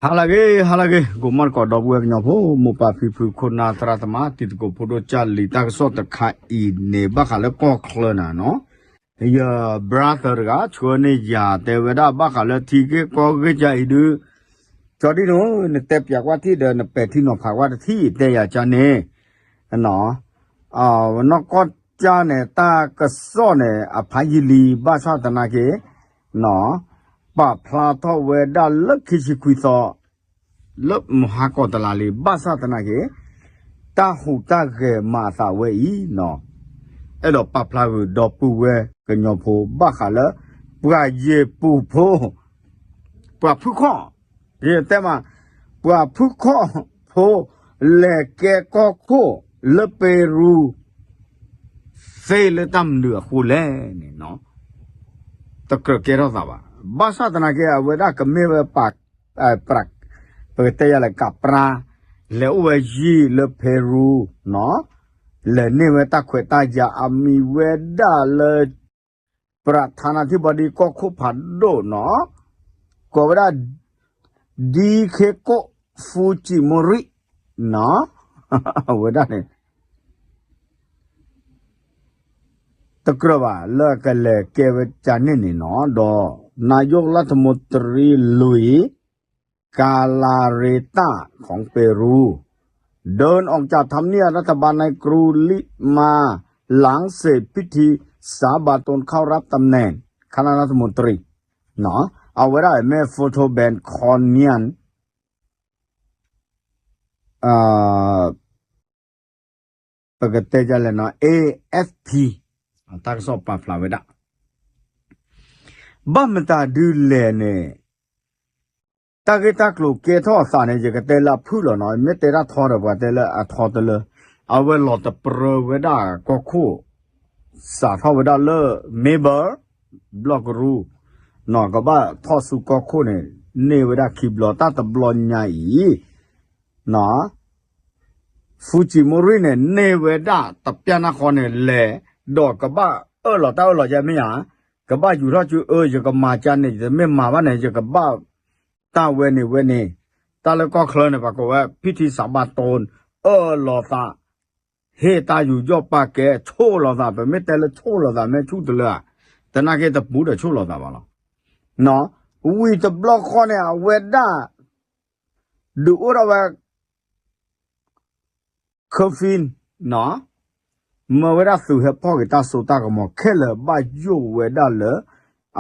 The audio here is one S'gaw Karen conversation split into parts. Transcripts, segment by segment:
ဟါလၢအဂ့ၤ ဟါလၢအဂ့ၤ ကိးမုၢ်နံၤကိးဒီပုၢ်ဝဲၢ်ကညီဖိ မိၢ်ပၢ်ဖံဖု ခိၣ်နၢ်သရၣ်သမါ တံၤသကိးဖိဒိၣ်ကၢ်လံၤ တၢ်ကစီၣ်တခါအံၤန့ၣ် ဘၣ်ဃးလၢကီၢ်ချၢနၤနီၤ, ယ brother တဂၤ ဆှၢန့ၢ်ယၤတဲဝဲဒၣ် ဘၣ်ဃးလၢထံဂ့ၢ်ကီၢ်ဂ့ၢ်ကၢ်အံၤဒုး, ကၠီဒံၣ်နီၤ နတဲပၠးကွၢ်ထံၣ်ဒီး နပဲာ်ထံနီၤဖးကွၢ်တထံၣ် တဲယၤကၢ်န့ၣ် နီၤ နီၢ်ကီၢ်ကၠၢ်န့ၣ် တၢ်ကစီၣ်န့ၣ် အဖးယံာ်လံ ဘၣ်ဆၣ်သနာ်က့ နီၤ ပာ်ဖျါထီၣ်ဝဲဒၣ်လၢခံဆံခွံသီ လၢမဟါကီးတလါလံ ဘၣ်ဆၣ်သနာ်က့ တၢ်ဟူးတၢ်ဂဲၤမၤအသးဝဲအံၤ နီၤ အဲၣ်ဒိးပာ်ဖျါဂုာ်ဒီပုၢ်ဝဲၢ်ကညီဖိ ဘၣ်ဃးလၢ ပှၤယ့ၤပူၤဖိ ပှၤဖုခီၣ် ယတဲမး ပှၤဖုခီၣ်ဖိ လဲၤကဲကီၢ်ခိၣ်လၢပ့ၤရူ သ့လၢတၢ်မနုၤအဃိလဲၣ်န့ၣ် တကြၢးကဲထီၣ်သးဘၣ်. ဘၣ်ဆၣ်သနာ်က့ အဝဲဒၣ်ကမ့ၢ်ဝဲ ပကတဲယၤလဲၣ် ကးပြါ လဲၤအိၣ်ဝဲယံာ်လၢပ့ၤရူ နီၤ လဲၤန့ၢ်ဝဲတၢ်ခွဲးတၢ်ယာ်အမံၤဝဲဒၣ်လၢ ပြဌာနာ်ထံဘီဒံကီၢ်ခိၣ်ဖးဒိၣ်နီၤ ကိးဝဲဒၣ် ဒံခ့ကိၣ် ဖူကံမိရံ နီၤ အဝဲဒၣ်န့ၣ် တကြၢးဘၣ်လၢအကလဲၤကဲဝဲကၢ်န့ၣ်န့ၣ်နီၤ ဒီး นายกรัฐมนตรีลุย กาลาเรตา ของเปรู เดินออกจากทำเนียบรัฐบาลในกรุงลิมา หลังเสร็จพิธีสาบานตนเข้ารับตำแหน่งคณะรัฐมนตรี နီၤ အဝဲဒၣ်မ့ၢ် photo ban ခီနံၣ် ပကတဲဒ်လဲၣ်နီၤ AFP တၢ်ကစီၣ်ပာ်ဖျါဝဲဒၣ် ဘၣ်မတၤဒုးလဲၣ်န့ၣ် တၢ်ဂ့ၢ်တၢ်ကျိၤကဲထီၣ်အသးန့ၣ် ယကတဲလၢအဖုၣ်လီၤနီၤ မ့ၢ်တဲတၢ်ထီဒီးပှၤတဲလၢအထီတလၢ အဝဲလီၤတပြၢဝဲဒၣ်ကီၢ်ခိၣ် စးထီၣ်ဝဲဒၣ်လၢ Maybell ဘျီၣ်ကရူၢ် နီၤ ကဘၣ်ထီၣ်ဆူကီၢ်ခိၣ်န့ၣ် န့ၢ်ဝဲဒၣ်ခံဘျီ တၢ်တဘျီညါအံၤ နီၤ ဖူကံမိရံန့ၣ် န့ၢ်ဝဲဒၣ်တပျၢ်နၢ်ဃီန့ၣ်လဲၣ် ဒီးကဘၣ်အၢၣ်လီၤတၢ်အၢၣ်လီၤယဲမ့ၢ်ဧါ, ကဘၣ်ယူၤထီၣ်ကၠူအၢ ယကမၤကၢ်န့ၣ် ယတမ့ၢ်မၤဘၣ်န့ၣ် ယကဘၣ်တၢ်ဝဲန့ၣ်ဝဲန့ၣ်, တၢ်လၢကီၢ်ချၢန့ၣ် ပှၤကိးဝဲ ဖံထံစးဘါတိၢ် အၢၣ်လီၤသး ဟ့ၣ်တၢ်ယူးယီၣ်ပာ်ကဲ ဆိၣ်လီၤသး ပမ့ၢ်တဲလၢဆိၣ်လီၤသး မ့ၢ်ဆူၣ်တလၢဧါ, တနာ်က့တပူၤဒီးဆိၣ်လီၤသးဘၣ်လီၤ. ဝံၤတဘျီဃီန့ၣ် အဝဲဒၣ် ဒုးအိၣ်ထီၣ်ဝဲ ခၢဖံ မၢဝဲဒၣ်သုးဟဲဖီၣ်က့ၤတၢ်စိတၢ်ကမီၤခဲလၢာ် ဘၣ်ယိၣ်ဝဲဒၣ်လၢ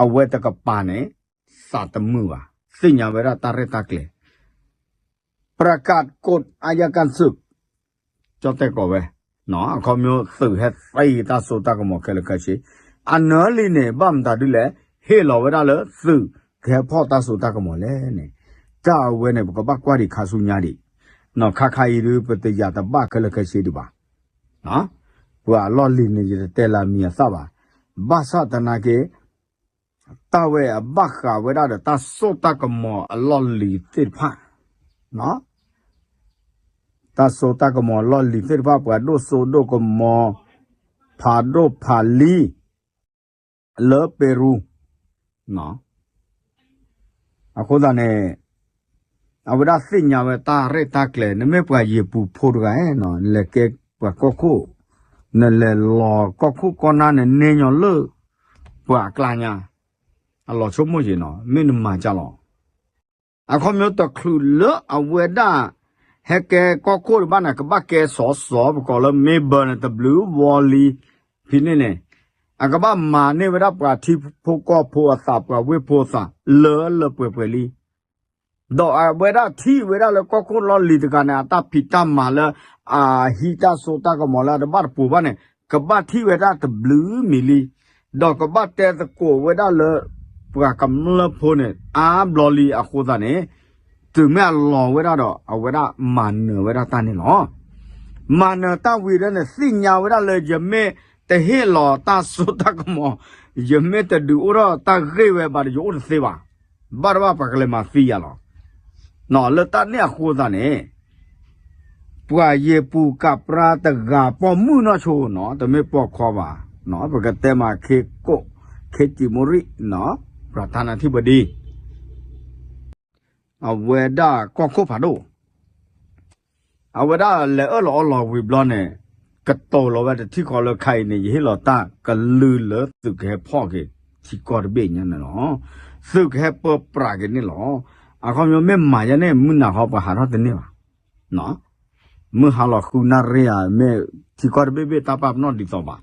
အဝဲတကပၤန့ၣ် သးတမုာ်ဘၣ် သ့ၣ်ညါဝဲဒၣ်တၢ်ရဲၣ်တၢ်ကျဲၤ ပြၢကးကိးအယကၣ်သုး ကၠီတဲကိးဝဲ အခီပညီသုးဟဲသံတၢ်စိတၢ်ကမီၤခဲလၢာ်ခဲဆ့ အနၢၤလံန့ၣ် ဘၣ်မတၤဒ်လဲၣ် ဟ့ၣ်လီၤဝဲဒၣ်လၢသုးကဟဲဖီၣ်တၢ်စိတၢ်ကမီၤလဲၣ်န့ၣ်, တၢ်အဝဲန့ၣ် ပကဘၣ်ကွၢ်ဒံးခါဆူညါဒံး, ခါခါအံၤဒုး ပတယာ်တဘၣ်ခဲလၢာ်ခဲဆ့ဒံးဘၣ်. ပှၤအလီၢ်လံၤန့ၣ် ယတတဲလၢမံၤအသၣ်ဘၣ်. ဘၣ်ဆၣ်သနာ်က့ တၢ်ဝဲအဘၣ်ဃးဝဲဒၣ်ဒီးတၢ်စိတၢ်ကမီၤအလီၢ်လံၤသ့ၣ်တဖၣ်, တၢ်စိတၢ်ကမီၤအလီၢ်လံၤသ့ၣ်တဖၣ် ပှၤဒိၣ်စိဒိၣ်ကမီၤ ဖးဒိၣ်ဖးလံၤ လၢပ့ၤရူ အဃိသတးန့ၣ် အဝဲဒၣ်သ့ၣ်ညါဝဲတၢ်ရဲၣ်တၢ်ကျဲၤ နမ့ၢ်ပှၤယ့ၤပူၤဖိတဂၤ နလဲၤကဲပှၤကီၢ်ခိၣ်, နလဲၤလီၤကီၢ်ခိၣ်ကီၢ်နၢ်န့ၣ် န့ၢ်ညီလၢ ပှၤအကျါညါ, အလီၤဆိကမိၣ်က့ၤနီၤ မ့ၢ်နမၤကၢ်လီၤ. အခီပညီတချုးလၢအဝဲဒၣ် ဟဲကဲကီၢ်ခိၣ်တဘၣ်န့ၣ် ကဘၣ်ကဲစီၤစီၤ ပကိးလၢ Maybell န့ၣ် တဘျုးဝီလံ ဖဲန့ၣ်န့ၣ် အကဘၣ်မၤန့ၢ်ဝဲဒၣ်ပှၤထံဖိကီၢ်ဖိအသး ပှၤဝ့ၢ်ဖိအသး လၢလၢပှဲၤပှဲၤလံ. ဒီးအဝဲဒၣ်ထံၣ်ဝဲဒၣ်လၢကီၢ်ခိၣ်လီၢ်လံၤတဂၤန့ၣ် အတၢ်ဖံးတၢ်မၤလၢ အဟံးတၢ်စိတၢ်ကမီၤလၢအတဘၣ်တပူၤဘၣ်န့ၣ် ကဘၣ်ထံၣ်ဝဲဒၣ်တဘျုးမံၤလံ. ဒီးကဘၣ်တဲသကိးဝဲဒၣ်လၢ ပှၤကမျၢၢ်ဖိန့ၣ် အါဘျီလံအဃိသတးန့ၣ် တုၤမ့ၢ်အလီၤဝဲဒၣ်ဒီး အဝဲဒၣ်မၤနၢၤဝဲဒၣ်တၢ်န့ၣ်လီၤ. မၤနၢၤတၢ်ဝံၤဒီးန့ၣ် သ့ၣ်ညါဝဲဒၣ်လၢ ယမ့ၢ်တဟ့ၣ်လီၤတၢ်စိတၢ်ကမီၤ, ယမ့ၢ်တဒုးအိၣ်ထီၣ်တၢ်ဂ့ၢ်ဝဲဘၣ်ဒီး ယအိၣ်တသ့ဘၣ်. ဘၣ်တဘၣ်ပှၤကလဲၤမၤသံယၤလီၤ. လၢတၢ်န့ၣ်အဃိသတးန့ၣ် ပှၤယ့ၤပူၤကးပြါတဂၤ ပိာ်မုၣ်နီၢ်ဆိနီၤ တမ့ၢ်ပိာ်ခွါဘၣ်, ပကတဲမး ခ့ကိး ခ့ကံမိရံ ပြၤထါနၢ်ထံၣ်ဘၣ်ဒံ အဝဲဒၣ်ကီၢ်ခိၣ်ဖးဒိၣ် အဝဲဒၣ်လဲၤအၢၣ်လီၤအီလီၤဝံၤဘျီန့ၣ် ကတိၤလီၤဝဲတထံၣ်ဃီလၢခါအံၤန့ၣ် ယဟ့ၣ်လီၤတၢ်ကလုၢ်လၢသုးကဟဲဖီၣ်က့ၤထံကီၢ်တဘ့ၣ်ညါန့ၣ်လီၤ. သုးကဟဲပၢပြးက့ၤန့ၣ်လီၤ. အခီပညီမ့ၢ်မၤယဲန့ၣ် မုၢ်နၤခီပှၤဟးထီၣ်တန့ၢ်ဘၣ်. မုၢ်ဟါလီၤဃုနၣ်ရံၣ်ဧါ မ့ၢ်ထံကီၢ်တဘ့ၣ်ဘ့ၣ်တၢ်ပာ်ပနီၣ်ဒ်သိးဘၣ်.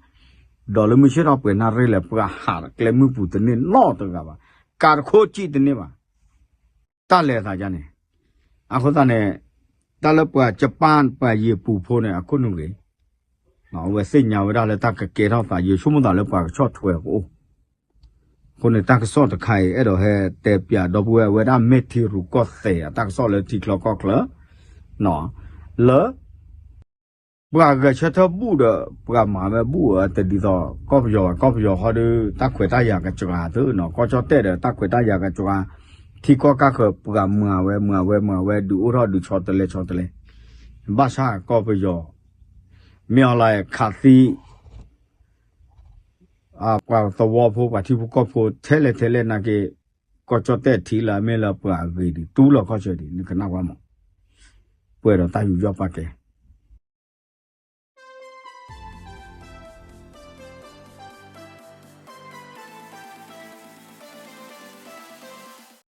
ဒီးလၢမုၢ်ဆ့ၣ်ထီၣ်ပှဲၤနၣ်ရံၣ်လဲၣ် ပှၤဟးကျဲမုၢ်ပူၤတန့ၢ်နီတဂၤဘၣ်. ကးတခိၣ်စံၣ်တန့ၢ်ဘၣ်. တၢ်လဲၤသးယါန့ၣ် အဃိသတးန့ၣ် တၢ်လၢပှၤကပၣ်ပှၤယံာ်ပူၤဖိန့ၣ် အခိၣ်နူာ်ဂ့ၤ အဝဲသ့ၣ်ညါဝဲဒၣ်လၢတၢ်ကကဲထီၣ်သး ယဆိကမိၣ်သးလၢပှၤကဆီၣ်ထွဲအကအိၣ်. အဃိန့ၣ် တၢ်ကစီၣ်တခါအံၤ အဲၣ်ဒိးဟဲတဲပၠးဒီပုၢ်ဝဲၢ် အဝဲဒၣ်မ့ၢ်ထံရူၢ်ကီၢ်သဲးအတၢ်ကစီၣ်လၢထံချၢကီၢ်ချၢ လၢ ပှၤဂဲၤဆၢထၢၣ်ဘူၣ်ဒီး ပှၤမၤဝဲဘူၣ်အတဒ်သိး ကီၢ်ပယီၤဘၣ်. ကီၢ်ပယီၤဃီဒီး တၢ်ခွဲးတၢ်ယာ်ကစှၤသုနီၤ, ကီၢ်ကၠီၣ်တဲၣ်ဒီး တၢ်ခွဲးတၢ်ယာ်ကစှၤ, ထံကီၢ်ကၢ်ဃၢၤ ပှၤမၤဝဲ မၤဝဲ မၤဝဲ ဒုးအိၣ်ထီၣ်ဒုးဆီတလဲဆီတလဲ, ဘၣ်ဆၣ်ကီၢ်ပယီၤ မ့ၢ်အီၤလၢခးသံ ပှၤသဝီဖိ ပှၤထံဖိကီၢ်ဖိ ထဲလဲၣ်ထဲလဲၣ်နာ်က့ ကီၢ်ကၠီၣ်တဲၣ်ထံလၢအမ့ၢ်လၢပှၤအဂ့ၤဒံး တူၢ်လီၤခီၣ်ဆၢဒံး နကနၣ်ကွၢ်မး, ပှဲၤဒီးတၢ်ယူးယီၣ်ပာ်ကဲ